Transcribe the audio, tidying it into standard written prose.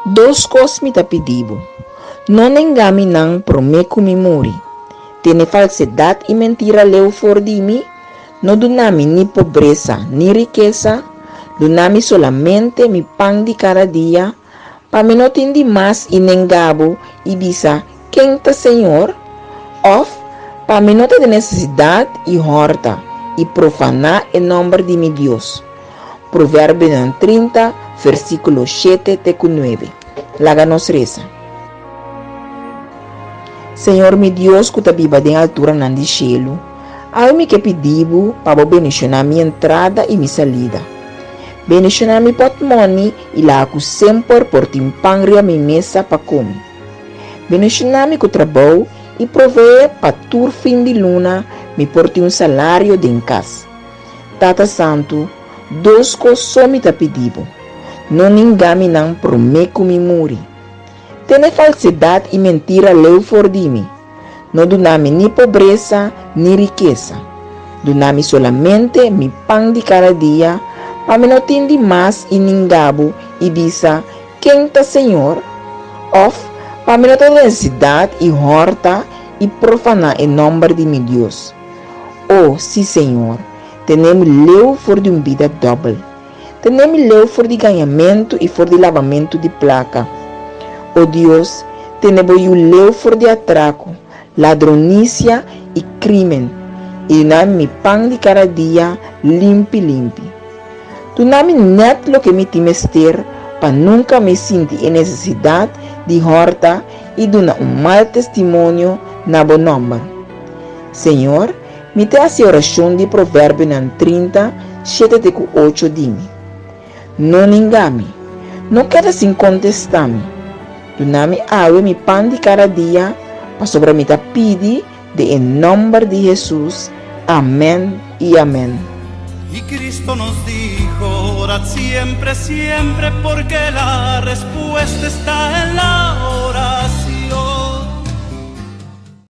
Dos kos mi ta pidi bo, No nenga mi nan promé ku mi muri. Tene falsedat i mentira leu for di mi, no duna mi ni pobresa ni rikesa, duna mi solamente mi pan di kada dia, pa mi no tin di mas i nenga bo i bisa, Ken ta Señor? Òf, pa mi no ta den nesesidat i hòrta i profaná e nòmber di mi Dios. Proverbionan 30, versíkulo shete te ku nuebe. Laga nos resa. Señor mi Dios ku ta biba den alturanan di shelu, awe mi ke pidi bo pa bo bendishoná mi entrada i mi salida. Bendishoná mi pòtmòni i laga ku semper por tin pan riba mi mesa pa kome. Bendishoná mi ku trabou i proveé pa tur fin di luna mi por tin un salario den kas. Tata Santu, dos kos so mi ta pidi bo, No ninga mi nan promé ku mi muri. Tene falsedat i mentira leu for di mi. No duna mi ni pobresa ni rikesa. Duna mi solamente mi pan di kada dia, pa mi no tin di mas i ninga bo i bisa, Ken ta Señor? Òf, pa mi no ta den sidat i hòrta i profaná e nòmber di mi Dios. O, sí, Señor, tene mi leu for di un bida dòbel. Tene mi leu for di gañamentu i for di labamentu di plaka. O Dios, tene bo yu leu for di atrako, ladronisia i krímen, i duna mi mi pan di kada dia limpi limpi. Duna mi nèt loke mi tin mester pa nunka mi sinti e nesesidat di hòrta i duna un mal testimonio na bo nòmber. Señor, mi ta hasi orashon di Proverbionan 30, shete te ku ocho di mi. No ninga mi. No keda sin kontestá mi. Duna mi awe mi pan di kada dia, pasobra mi ta pidi den e nòmber di Hesus. Amèn i amèn. Y Cristo nos dijo, orad siempre, siempre, porque la respuesta está en la oración.